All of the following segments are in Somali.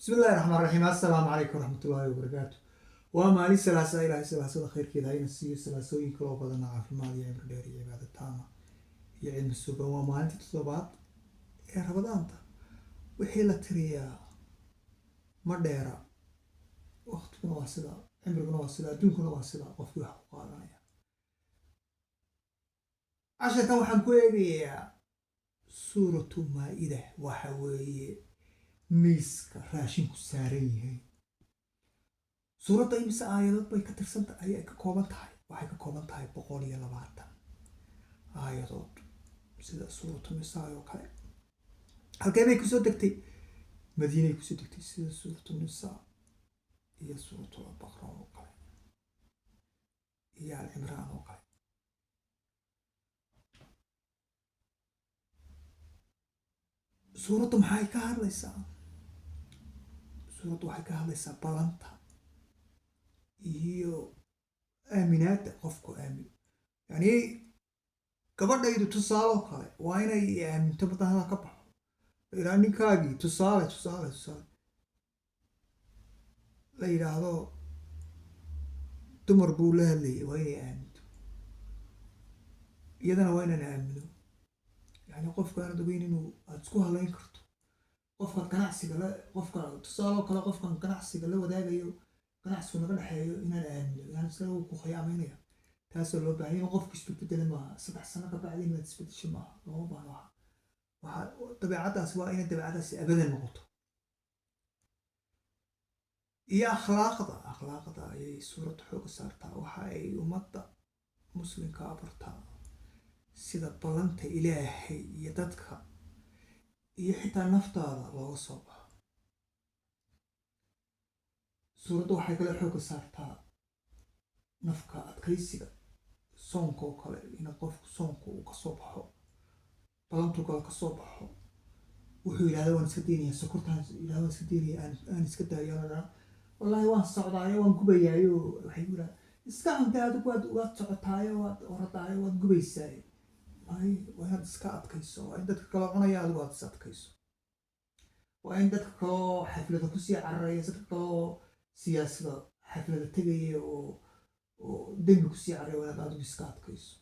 Bismillahi raxmaan raxiim. Assalaamu calaykum waraxmatullaahi wabarakaatu. Waa maalin Salaasa. Ilaahay salaasada khayrkeeda hayna siiyo, salaasooyin kaloo badana caafimaad iyo cimri dheer iyo cibaado taama iyo cilmi sugan. Waa maalinta toddobaad ee Rabadaanta. Wixii la tiriyaa ma dheera, waqtiguna waa sida, cimriguna waa sida, adduunkuna waa sida. Qofkii wax ku qaadanaya casharkan waxaan ku eegayaa Suuratu Maa-ida. Waxa weeye miiska raashinku saaran yahay. Suuradda imise aayadood bay ka tirsanta ayay ka kooban tahay? Waxay ka kooban tahay 120 aayadood, sida Suuratu Nisaa oo kale. Halkee bay kusoo degtay? Madiinay kusoo degtay, sida Suuratu Nisaa iyo Suuratu Baqra oo kale iyo Alcimraan oo kale. Suuraddu maxay ka hadlaysaa? Suuraddu waxay ka hadlaysaa ballanta iyo aaminaadda qofku aamino. Yani gabadhaydu tusaaloo kale waa inay aaminto badahada ka baxo la yidhaha ninkaagii, tusaale la yidhaahdo dumar buu la hadlayay, waa inay aaminto, iyadana waa inaan aamino. Yani qofka aanad ogeyn inuu aada isku halayn karto, qofkaad ganacsiga la, qofka tusaaloo kale, qofkan ganacsiga la wadaagayo, ganacsigu naga dhexeeyo, inaan aamino, yani isla uu ku khiyaameynaya. Taasoo loo baahanya inuu qofku isbedbedela maaha. 3 sano ka bacdi inaad isbedesho maaha, looma baahno. Waxa dabeecaddaasi waa inay dabeecaddaasi abadan noqoto. Iyo akhlaaqda ayay suuradda xooga saartaa. Waxa ay ummadda muslimka abartaa sida ballanta Ilaahay iyo dadka iyo xitaa naftaada looga soo baxo. Suuraddu waxay kale xooga saartaa nafka adkaysiga, soonka oo kale, in qofku soonka uu kasoo baxo, ballantu kale kasoo baxo. Wuxuu yidhahda waan iska daynaya sokortaan, yidhahda waan iska daynaya, aan iska daayo, aan wallaahi waan socdaayo, waan gubayaayo. Waxay ku yidhahda iska cunta adigu, waad socotaayo, waad oradaayo, waad gubaysaayo. May, waa inaad iska adkayso. Waa in dadka kaloo cunaya adigu aad is adkayso. Waa in dadka kaloo xaflada kusii cararaya, dadka kaloo siyaasada xaflada tegaya oo dembi kusii cararaya, waa inaad adigu iska adkayso.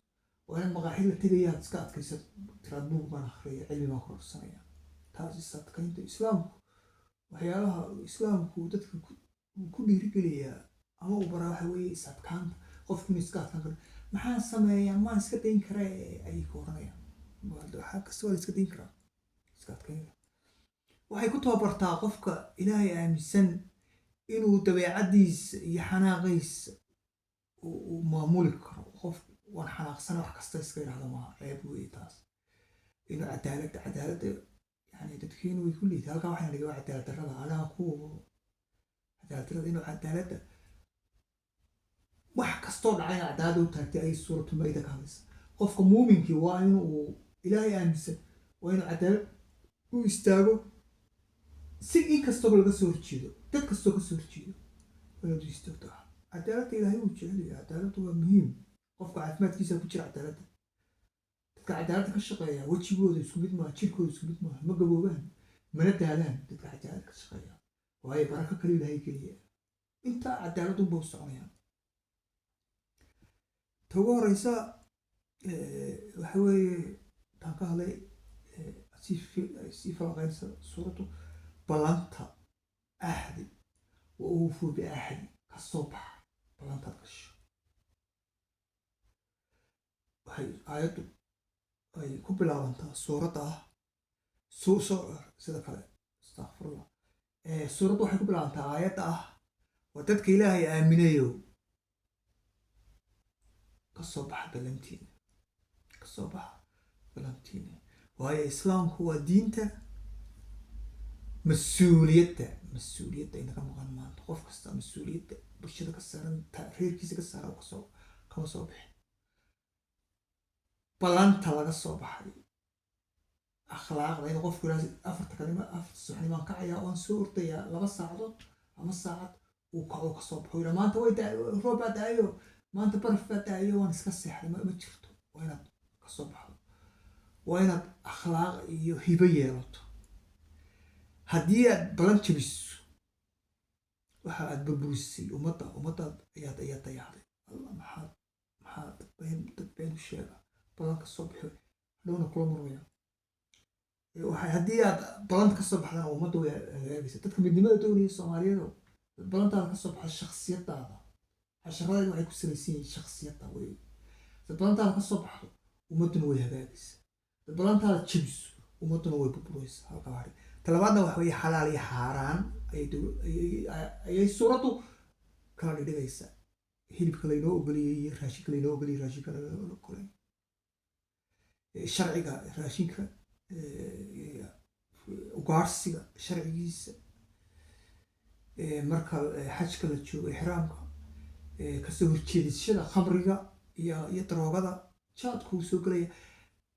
Waa inaad maqaaxi la tegaya aad iska adkayso, tiraad buug baan akhriyaya, cilmi baan kororsanaya. Taas is adkaynta. Islaamku, waxyaalaha islaamku dadka ku dhiirigeliyaa ama uu baraa waxa weeye is adkaanta, qofku inuu iska adkaan karo. Maxaan sameeyaa, maan iska dayn karaa, ayay ku oranayaan. Waxaa kasta waa la iska dayn karaa, iska adkayn. Waxay ku tababartaa qofka Ilaahay aaminsan inuu dabeecaddiisa iyo xanaaqiisa uu maamuli karo. Qof waan xanaaqsana wax kasta iska yidhahda maaha, ceeb weeye taas. Inuu cadaaladda, yani dadkeenu way ku liita halkaa. Waxayna dhiga waa cadaalad darrada, anaga ku cadaalad darrada, inuu cadaaladda wax kastoo dhacay cadaaladda u taagtay ayay Suuratu Maida ka hadlaysa. Qofka muuminkii waa inuu Ilaahay aaminsan, waa inuu cadaalad u istaago, si in kastaba laga soo horjeedo, dad kastoo ka soo horjeedo waa inaad u istaagto cadaaladda. Ilaahay wuu jecel yahay cadaaladdu, waa muhiim. Qofka caafimaadkiisa ku jira cadaaladda. Dadka cadaaladda ka shaqeeya wejigooda isku mid maaha, jirkooda isku mid maaha, ma gaboobaan mana daalaan dadka cadaaladda ka shaqeeya, waayo barako kale Ilaahay geliya. Intaa cadaaladunba u soconayaan. Ta ugu horeysa waxa weeye taan ka hadlay, sii falanqeynaysa suuraddu ballanta, axdi wa uufuu biaxdi, kasoo baxa ballantaad gasho. Waxay aayaddu ay ku bilaabantaa suuradda ah sida kale, astaqfirullah, suuraddu waxay ku bilaabantaa aayadda ah: waa dadka Ilaahay aaminayo, kasoo baxa ballantiina, kasoo baxa ballantiina. Waayo islaamku waa diinta mas-uuliyadda. Mas-uuliyadda inaga maqan maanta, qof kasta mas-uuliyadda bulshada ka saaran, reerkiisa ka saaran kasoo kama soo bixin. Ballanta laga soo baxay, akhlaaqda, in qofku yidhahdo 4ta kalima, 4ta subaxnimaan kacayaa, waan soo ordayaa 2 saacadood ama saacad, uu kaco, kasoo baxo, yidhaa maanta way roob baa da-ayo, maanta baraf baa da-ayo, waan iska seexday, ma jirto. Waa inaad kasoo baxdo, waa inaad akhlaaq iyo hibo yeelato. Haddii aad ballan jabiso Waxa aad burburisay ummadda, ummaddaad ayaad dayacday. Allah, maxaa dad been u sheega, ballan ka soo bixi, hadhowna kula murmaya. Waxay haddii aad ballanta ka soo baxdana, ummadda way hagaagaysa. Dadka midnimada doonaya Soomaaliyeed, ballantaada ka soo baxda, shakhsiyadaada, casharada waxay ku salaysan yihiin shakhsiyadda wey. Dad ballantaada ka soo baxdo, ummadduna way hagaagaysa. Dad ballantaada jabiso, ummadduna way burburaysa. Halka waxay talabaadna waxa weeye xalaal iyo xaaraan ayay suuraddu kala dhigaysaa. Hilibka laynoo ogoliyey iyo raashinka laynoo ogoliyey, raashinka laynoo ogolay, sharciga raashinka, ugaarsiga sharcigiisa, marka xajka la joogo, ixraamka, kasoo horjeedashada khamriga iyo daroogada, jaadku uu soo gelaya,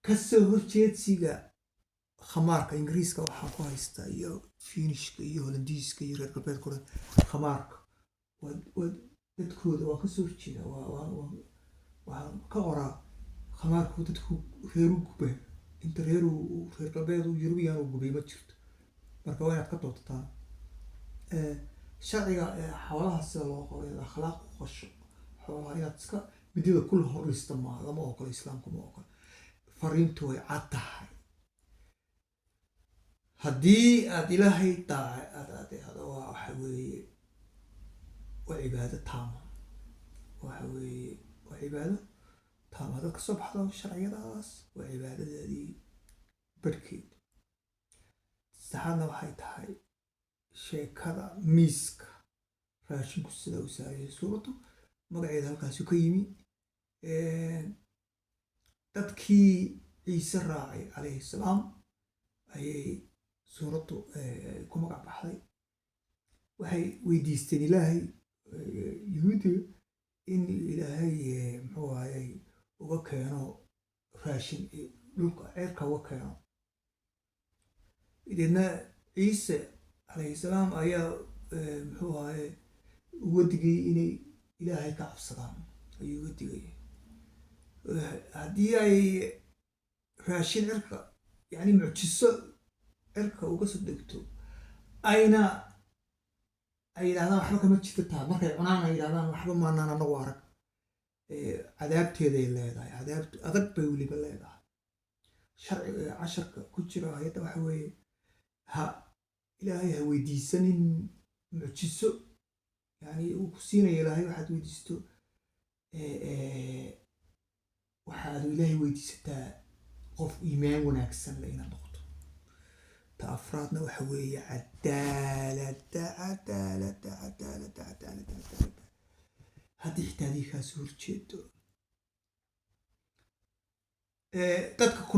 kasoo horjeedsiga khamaarka. Ingiriiska waxaa ku haysta iyo Fiinishka iyo Holandiiska iyo reer galbeedka o dhan khamaarka waa dadkooda waa kasoo horjeeda. Waa waxaan ka qoraa khamaarku dadku reeru gubay. Inta reeru reer galbeed Yurubiyan uu gubay ma jirto. Marka waa inaad ka doodataan sharciga xoolaha sida loo qoro, inaad akhlaaq u qasho xoolaha, inaad iska midida kula horlista maaha, lama ogola, Islaamku ma ogola. Fariintu way cad tahay. Haddii aad Ilaahay daaca aad adeecdo, waa waxa weeye waa cibaado taama, waxa weeye waa cibaado taama. Haddaad kasoo baxdo sharciyadaas, waa cibaadadaadii barhkeed. Saddexaadna waxay tahay sheekada miiska raashinku sida uu saarayay. Suuraddu magaceeda halkaasu ka yimi. Dadkii Ciise raacay calayhi salaam ayay suuraddu ku magac baxday. Waxay weydiisteen Ilaahay, Yuhuudiga, in Ilaahay muxuu ahayey uga keeno raashin dhulka ceerka uga keeno. Deedna Ciise calayhi salaam ayaa muxuu ahaye uga digay inay Ilaahay ka cabsadaan ayuu uga digay. Haddii ay raashin cirka, yani mucjiso cirka uga soo degto, ayna ay yidhahdaan waxba kama jirto taa, markay cunaan ay yidhahdaan waxba maanaan anagu arag, cadaabteeday leedahay, cadaab adag bay weliba leedahay. Sharci casharka ku jira ayadda waxa weeye ha Ilaahay ha weydiisanin mucjiso, yani uu ku siinaya Ilaahay waxaad weydiisto. Waxaad Ilaahay weydiisataa qof iimaan wanaagsan le inaad noqoto. Ta afraadna waxa weeye cadaaladda, cadaaladda, cadaaladda, cadaaladda, cadaaladda, haddii xitaa adii kaasoo horjeedo dadka ku.